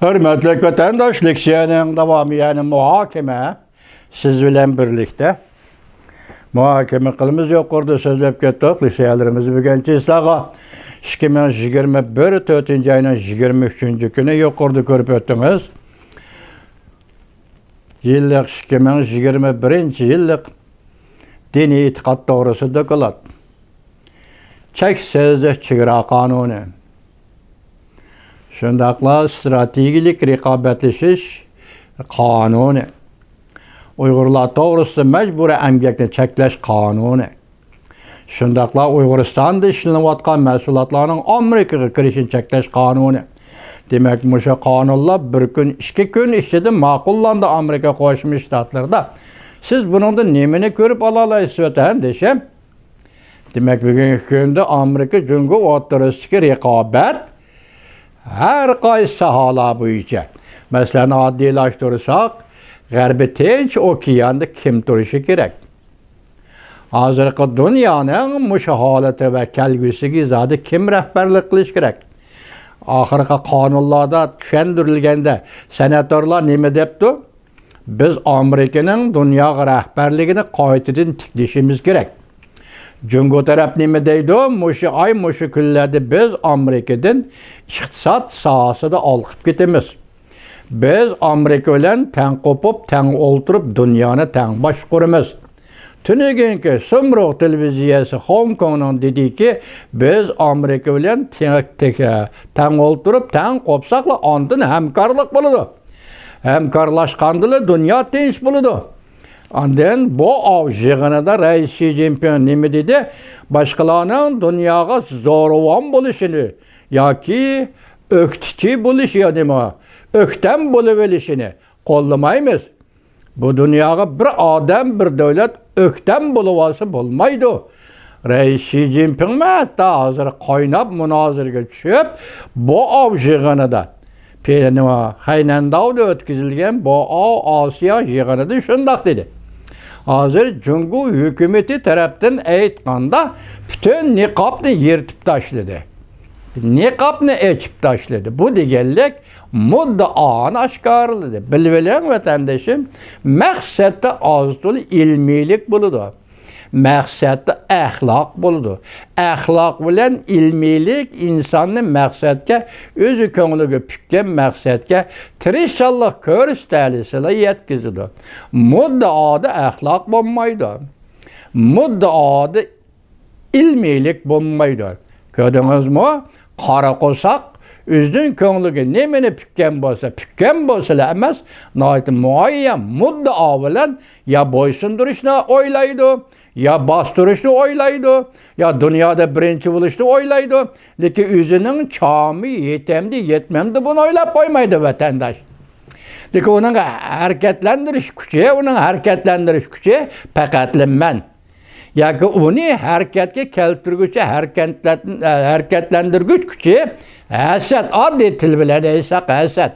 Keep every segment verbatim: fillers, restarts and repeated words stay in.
ھۆرمەتلىك ۋەتەنداش، لېكسىيەنىڭ داۋامى، يەنى مۇھاكىمە سىز بىلەن بىرلىكتە مۇھاكىمە قىلىمىز. يۇقىرىدا سۆزلەپ كەتتۇق، لېكسىيەلىرىمىز بۈگۈن چىسلاغا ئىككى مىڭ يىگىرمە بىر تۆتىنچى ئاينىڭ يىگىرمە ئۈچىنچى كۈنى يۇقىرىدا كۆرۈپ ئۆتتىڭىز. يىللىق ئىككى مىڭ يىگىرمە بىرىنچى يىللىق دىنىي ئېتىقاد توغرىسىدا دوكلات. چەكسىز چېگرا قانۇنى. شۇنداقلا ئىستراتېگىيەلىك رىقابەتلىشىش قانۇنى. ئۇيغۇرلار توغرىسىدا مەجبۇرىي ئەمگەكنى چەكلەش قانۇنى. شۇنداقلا ئۇيغۇرىستاندا ئىشلىنىۋاتقان مەھسۇلاتلارنىڭ ئامېرىكىغا كىرىشىنى چەكلەش قانۇنى. دېمەك، مۇشۇ قانۇنلار بىر كۈن، ئىككى كۈن ئىچىدە ماقۇللاندى ئامېرىكا قوشما شتاتلىرىدا. سىز بۇنىڭدىن نېمىنى كۆرۈپ ئالالايسىز، ۋەتەندىشىم؟ دېمەك، بۈگۈنكى كۈندە ئامېرىكا جۇڭگو ئوتتۇرىسىدىكى رىقابەت ھەر قايسى ساھەلەر بويىچە، مەسىلەن، ئاددىيلاشتۇرساق، غەربىي تىنچ ئوكياندا كىم تۇرۇشى كېرەك؟ ھازىرقى دۇنيانىڭ مۇشۇ ھالىتى ۋە كەلگۈسىگە زادى كىم رەھبەرلىك قىلىشى كېرەك؟ ئاخىرقى قانۇنلاردا چۈشەندۈرۈلگەندە سېناتورلار نېمە دەپتۇ؟ بىز ئامېرىكىنىڭ دۇنياغا رەھبەرلىكىنى قايتىدىن تىكلىشىمىز كېرەك. جۇڭگو تەرەپ نېمە دەيدۇ؟ مۇشۇ ئاي، مۇشۇ كۈنلەردە بىز ئامېرىكىدىن ئىقتىساد ساھەسىدە ھالقىپ كېتىمىز. بىز ئامېرىكا بىلەن تەڭ قوپۇپ، تەڭ ئولتۇرۇپ، دۇنيانى تەڭ باشقۇرىمىز. تۈنۈگۈنكى سۇمرۇغ تېلېۋىزىيەسى خوڭكوڭنىڭ دېدىكى، بىز ئامېرىكا بىلەن تەڭ، تەڭ، تەڭ ئولتۇرۇپ، تەڭ قوپساقلا، ئاندىن ھەمكارلىق بولىدۇ. ھەمكارلاشقاندىلا دۇنيا تىنچ بولىدۇ. ئاندىن بوئاۋ يىغىنىدا رەئىس شى جىنپىڭ نېمە دېدى؟ باشقىلارنىڭ دۇنياغا زورۋان بولۇشىنى ياكى ئۆكتىچى بولۇش، يا نېمە، ئۆكتەم بولۇۋېلىشىنى قوللىمايمىز. بۇ دۇنياغا بىر ئادەم، بىر دۆلەت ئۆكتەم بولۇۋالسا بولمايدۇ. رەئىس شى جىنپىڭمۇ ھەتتا ھازىر قايناپ مۇنازىرىگە چۈشۈپ، بوئاۋ يىغىنىدا، پې-، نېمە، خەينەنداۋدا ئۆتكۈزۈلگەن بوئاۋ ئاسىيا يىغىنىدا شۇنداق دېدى. ھازىر جۇڭگو ھۆكۈمىتى تەرەپتىن ئېيتقاندا، پۈتۈن نىقابنى يىرتىپ تاشلىدى. نىقابنى ئېچىپ تاشلىدى. بۇ دېگەنلىك، مۇددىئانى ئاشكارىلىدى. بىلىۋېلىڭ، ۋەتەندىشىم، مەقسەتتە ئاز-تولا ئىلمىيلىك بولىدۇ. مەقسەتتە ئەخلاق بولىدۇ. ئەخلاق بىلەن ئىلمىيلىك ئىنساننى مەقسەتكە، ئۆزى كۆڭلىگە پۈككەن مەقسەتكە تىرىشچانلىق كۆرسىتەلىسىلا يەتكۈزىدۇ. مۇددىئادا ئەخلاق بولمايدۇ. مۇددىئادا ئىلمىيلىك بولمايدۇ. كۆردىڭىزمۇ؟ قارا قورساق ئۆزىنىڭ كۆڭلىگە نېمىنى پۈككەن بولسا، پۈككەن بولسىلا ئەمەس، ناھايىتى مۇئەييەن مۇددىئا بىلەن يا بويسۇندۇرۇشنى ئويلايدۇ، يا باستۇرۇشنى ئويلايدۇ، يا دۇنيادا بىرىنچى بولۇشنى ئويلايدۇ. لېكىن ئۆزىنىڭ چامى يېتەمدى، يەتمەمدى، بۇنى ئويلاپ قويمايدۇ، ۋەتەنداش. لېكىن ئۇنىڭ ھەرىكەتلەندۈرۈش كۈچى، ئۇنىڭ ھەرىكەتلەندۈرۈش كۈچى پەقەتلا مەن. ياكى ئۇنى ھەرىكەتكە كەلتۈرگۈچى، ھەرىكەتلەن-، ھەرىكەتلەندۈرگۈچ كۈچى ھەسەت، ئاددىي تىل بىلەن ئېيتساق ھەسەت.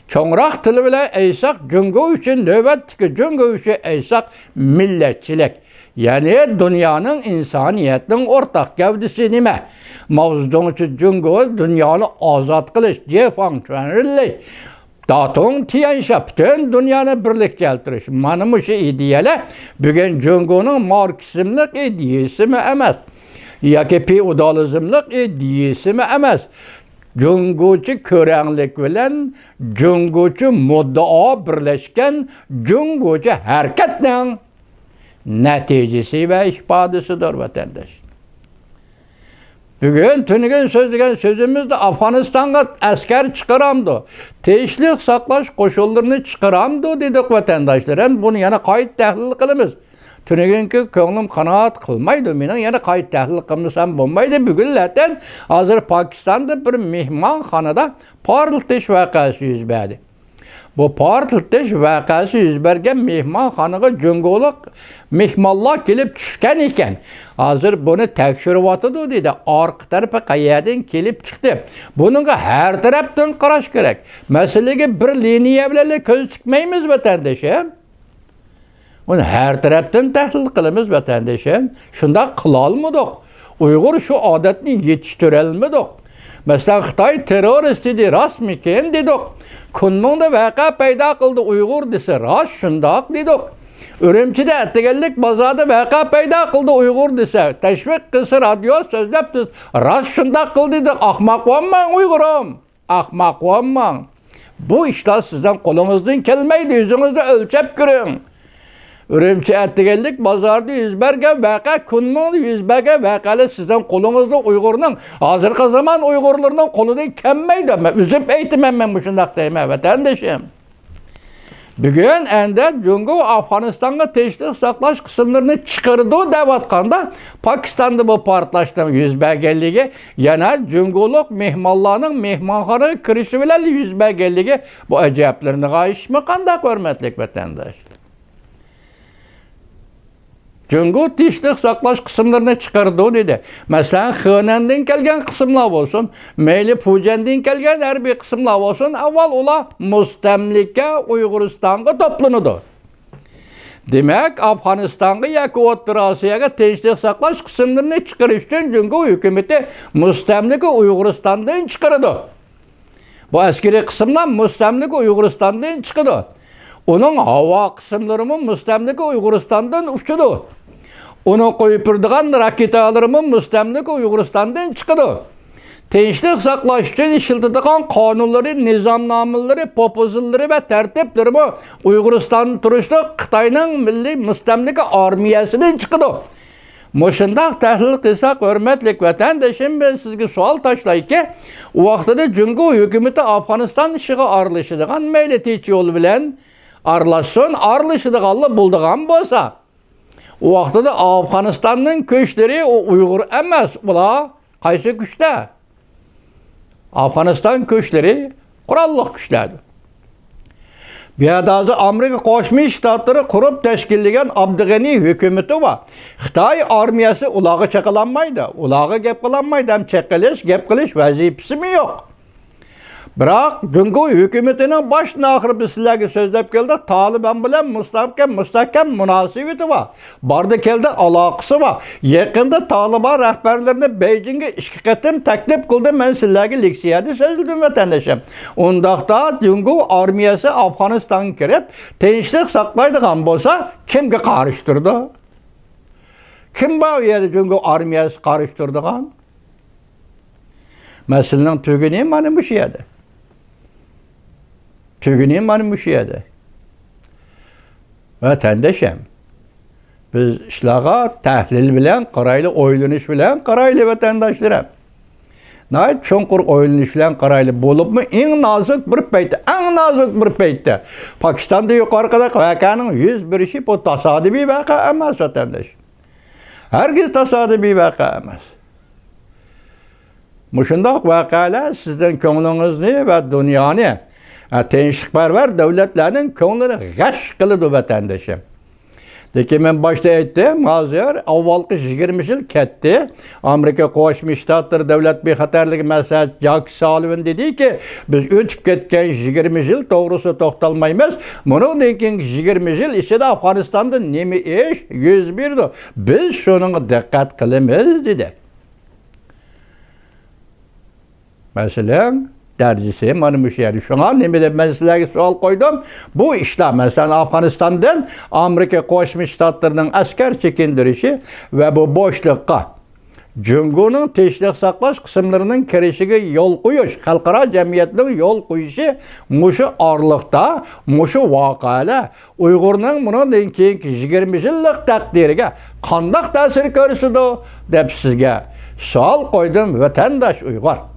چوڭراق تىل بىلەن ئېيتساق، جۇڭگو ئۈچۈن، نۆۋەتتىكى جۇڭگو ئۈچۈن ئېيتساق، مىللەتچىلىك. يەنى دۇنيانىڭ، ئىنسانىيەتنىڭ ئورتاق گەۋدىسى نېمە؟ ماۋزېدۇڭچى جۇڭگو دۇنيانى ئازاد قىلىش، جيې فاڭچۈەن رېلى، داتۇڭ تيەنشا پۈتۈن دۇنيانى بىرلىككە كەلتۈرۈش. مانا مۇشۇ ئىدىيەلەر بۈگۈن جۇڭگونىڭ ماركسىزملىق ئىدىيىسىمۇ ئەمەس، ياكى فېئودالىزملىق ئىدىيىسىمۇ ئەمەس. جۇڭگوچە كۆرەڭلىك بىلەن جۇڭگوچە مۇددىئا بىرلەشكەن جۇڭگوچە ھەرىكەتنىڭ نەتىجىسى ۋە ئىپادىسىدۇر، ۋەتەنداش. بۈگۈن تۈنۈگۈن سۆزلىگەن سۆزىمىزدە ئافغانىستانغا ئەسكەر چىقىرامدۇ، تىنچلىق ساقلاش قوشۇنلىرىنى چىقىرامدۇ دېدۇق، ۋەتەنداشلار. ئەمدى بۇنى يەنە قايتا تەھلىل قىلىمىز. تۈنۈگۈنكى كۆڭلۈم قانائەت قىلمايدۇ مېنىڭ، يەنە قايتا تەھلىل قىلمىسام بولمايدۇ. بۈگۈنلەتەن ھازىر پاكىستاندا بىر مېھمانخانىدا پارتلىتىش ۋەقەسى يۈز بەردى. بۇ پارتلىتىش ۋەقەسى يۈز بەرگەن مېھمانخانىغا جۇڭگولۇق مېھمانلار كېلىپ چۈشكەن ئىكەن. ھازىر بۇنى تەكشۈرۈۋاتىدۇ دېدى. ئارقا تەرىپى قەيەردىن كېلىپ چىقتى؟ بۇنىڭغا ھەر تەرەپتىن قاراش كېرەك. مەسىلىگە بىر لىنىيە بىلەنلا كۆز تىكمەيمىز، ۋەتەندىشىم. ئۇنى ھەر تەرەپتىن تەھلىل قىلىمىز، ۋەتەندىشىم. شۇنداق قىلالمىدۇق. ئۇيغۇر شۇ ئادەتنى يېتىشتۈرەلمىدۇق. مەسىلەن، خىتاي تېررورىست ئىدى، راستمىكىن دېدۇق. كۇنمىڭدا ۋەقە پەيدا قىلدى ئۇيغۇر دېسە، راست، شۇنداق دېدۇق. ئۈرۈمچىدە ئەتىگەنلىك بازاردا ۋەقە پەيدا قىلدى ئۇيغۇر دېسە، تەشۋىق قىلسا رادىيو سۆزلەپ، بىز راست شۇنداق قىلدى دېدۇق. ئاخماق بولماڭ ئۇيغۇرۇم. ئاخماق بولماڭ. بۇ ئىشلار سىزنىڭ قولىڭىزدىن كەلمەيدۇ، ئۆزىڭىزنى ئۆلچەپ كۆرۈڭ. ئۈرۈمچى ئەتىگەنلىك بازاردا يۈز بەرگەن ۋەقە، كۇنمىڭدا يۈز بەرگەن ۋەقەلەر سىزنىڭ قولىڭىزدا ئۇيغۇرنىڭ، ھازىرقى زامان ئۇيغۇرلىرىنىڭ قولىدىن كەلمەيدۇ. مەن ئۈزۈپ ئېيتىمەن، مەن مۇشۇنداق دەيمەن، ۋەتەندىشىم. بۈگۈن ئەندە جۇڭگو ئافغانىستانغا تىنچلىق ساقلاش قىسىملىرىنى چىقىرىدۇ دەۋاتقاندا، پاكىستاندا بۇ پارتلاشنىڭ يۈز بەرگەنلىكى، يەنە جۇڭگولۇق مېھمانلارنىڭ مېھمانخانىغا كىرىشى بىلەن يۈز بەرگەنلىكى، بۇ ئەجەبلىنىدىغان ئىشمۇ قانداق، ھۆرمەتلىك ۋەتەنداش؟ جۇڭگو تىنچلىق ساقلاش قىسىملىرىنى چىقىرىدۇ دېدى. مەسىلەن، خېنەندىن كەلگەن قىسىملار بولسۇن، مەيلى پۇجەندىن كەلگەن ھەربىي قىسىملار بولسۇن، ئاۋۋال ئۇلار مۇستەملىكە ئۇيغۇرىستانغا توپلىنىدۇ. دېمەك، ئافغانىستانغا ياكى ئوتتۇرا ئاسىياغا تىنچلىق ساقلاش قىسىملىرىنى چىقىرىش ئۈچۈن جۇڭگو ھۆكۈمىتى مۇستەملىكە ئۇيغۇرىستاندىن چىقىرىدۇ. بۇ ئەسكىرىي قىسىملار مۇستەملىكە ئۇيغۇرىستاندىن چىقىدۇ. ئۇنىڭ ھاۋا قىسىملىرىمۇ مۇستەملىكە ئۇيغۇرىستاندىن ئۇچىدۇ. ئۇنىڭ قويۇپ بېرىدىغان راكېتالىرىمۇ مۇستەملىكە ئۇيغۇرىستاندىن چىقىدۇ. تىنچلىق ساقلاش ئۈچۈن ئىشلىتىدىغان قانۇنلىرى، نىزامنامىلىرى، پوپۇزلىرى ۋە تەرتىپلىرىمۇ ئۇيغۇرىستاندا تۇرۇشلۇق خىتاينىڭ مىللىي مۇستەملىكە ئارمىيەسىدىن چىقىدۇ. مۇشۇنداق تەھلىل قىلساق، ھۆرمەتلىك ۋەتەندىشىم، مەن سىزگە سوئال تاشلايكى، ئۇ ۋاقتىدا جۇڭگو ھۆكۈمىتى ئافغانىستان ئىشىغا ئارىلىشىدىغان، مەيلى تىنچ يول بىلەن ئارىلاشسۇن، ئارىلىشىدىغانلا بولىدىغان بولسا، ئۇ ۋاقتىدا ئافغانىستاننىڭ كۈچلىرى ئۇ ئۇيغۇر ئەمەس، ئۇلار قايسى كۈچلەر؟ ئافغانىستان كۈچلىرى قوراللىق كۈچلەردۇر. بۇ يەردە ھازىر ئامېرىكا قوشما شتاتلىرى قۇرۇپ تەشكىللىگەن ئابدۇغېنى ھۆكۈمىتى بار. خىتاي ئارمىيەسى ئۇلارغا چېقىلالمايدۇ، ئۇلارغا گەپ قىلالمايدۇ ھەم چېقىلىش، گەپ قىلىش ۋەزىپىسىمۇ يوق. بىراق جۇڭگو ھۆكۈمىتىنىڭ باشتىن ئاخىر بىز سىلەرگە سۆزلەپ كەلدۇق، تالىبان بىلەن مۇستەھكەم، مۇستەھكەم مۇناسىۋىتى بار. باردى كەلدى ئالاقىسى بار. يېقىندا تالىبان رەھبەرلىرىنى بېيجىڭگە ئىككى قېتىم تەكلىپ قىلدى، مەن سىلەرگە لېكسىيەدە سۆزلىدىم، ۋەتەندىشىم. ئۇنداقتا جۇڭگو ئارمىيەسى ئافغانىستانغا كىرىپ، تىنچلىق ساقلايدىغان بولسا، كىمگە قارشى تۇرىدۇ؟ كىم بار ئۇ يەردە جۇڭگو ئارمىيەسى قارشى تۇرىدىغان؟ مەسىلىنىڭ تۈگۈنى مانا مۇشۇ يەردە. تۈگۈنى مانا مۇشۇ يەردە. ۋەتەندىشىم، بىز ئىشلارغا تەھلىل بىلەن قارايلى، ئويلىنىش بىلەن قارايلى، ۋەتەنداشلىرىم. ناھايىتى چوڭقۇر ئويلىنىش بىلەن قارايلى. بولۇپمۇ ئەڭ نازۇك بىر پەيتتە، ئەڭ نازۇك بىر پەيتتە، پاكىستاندا يۇقىرىقىدەك ۋەقەنىڭ يۈز بېرىشى، بۇ تاسادىپىي ۋەقە ئەمەس، ۋەتەنداش. ھەرگىز تاسادىپىي ۋەقە ئەمەس. مۇشۇنداق ۋەقەلەر سىزنىڭ كۆڭلىڭىزنى ۋە دۇنيانى، ئە، تىنچلىقپەرۋەر دۆلەتلەرنىڭ كۆڭلىنى غەش قىلىدۇ، ۋەتەندىشىم. لېكىن مەن باشتا ئېيتتىم، ھازىر ئاۋۋالقى يىگىرمە يىل كەتتى. ئامېرىكا قوشما شتاتلىرى دۆلەت بىخەتەرلىكى مەسلىھەتچىسى جاك سالىۋان دېدىكى، بىز ئۆتۈپ كەتكەن يىگىرمە يىل توغرىسىدا توختالمايمىز. مۇنىڭدىن كېيىنكى يىگىرمە يىل ئىچىدە ئافغانىستاندا نېمە ئىش يۈز بېرىدۇ؟ بىز شۇنىڭغا دىققەت قىلىمىز، دېدى. مەسىلەن، دەرىجىسى مانا مۇشۇ يەردە. شۇڭا نېمە دەپ مەن سىلەرگە سوئال قويدۇم؟ بۇ ئىشلار، مەسىلەن، ئافغانىستاندىن ئامېرىكا قوشما شتاتلىرىنىڭ ئەسكەر چېكىندۈرۈشى ۋە بۇ بوشلۇققا جۇڭگونىڭ تىنچلىق ساقلاش قىسىملىرىنىڭ كىرىشىگە يول قويۇش، خەلقئارا جەمئىيەتنىڭ يول قويۇشى، مۇشۇ ئارىلىقتا مۇشۇ ۋەقەلەر ئۇيغۇرنىڭ مۇنىڭدىن كېيىنكى يىگىرمە يىللىق تەقدىرىگە قانداق تەسىر كۆرسىتىدۇ دەپ سىزگە سوئال قويدۇم، ۋەتەنداش ئۇيغۇر.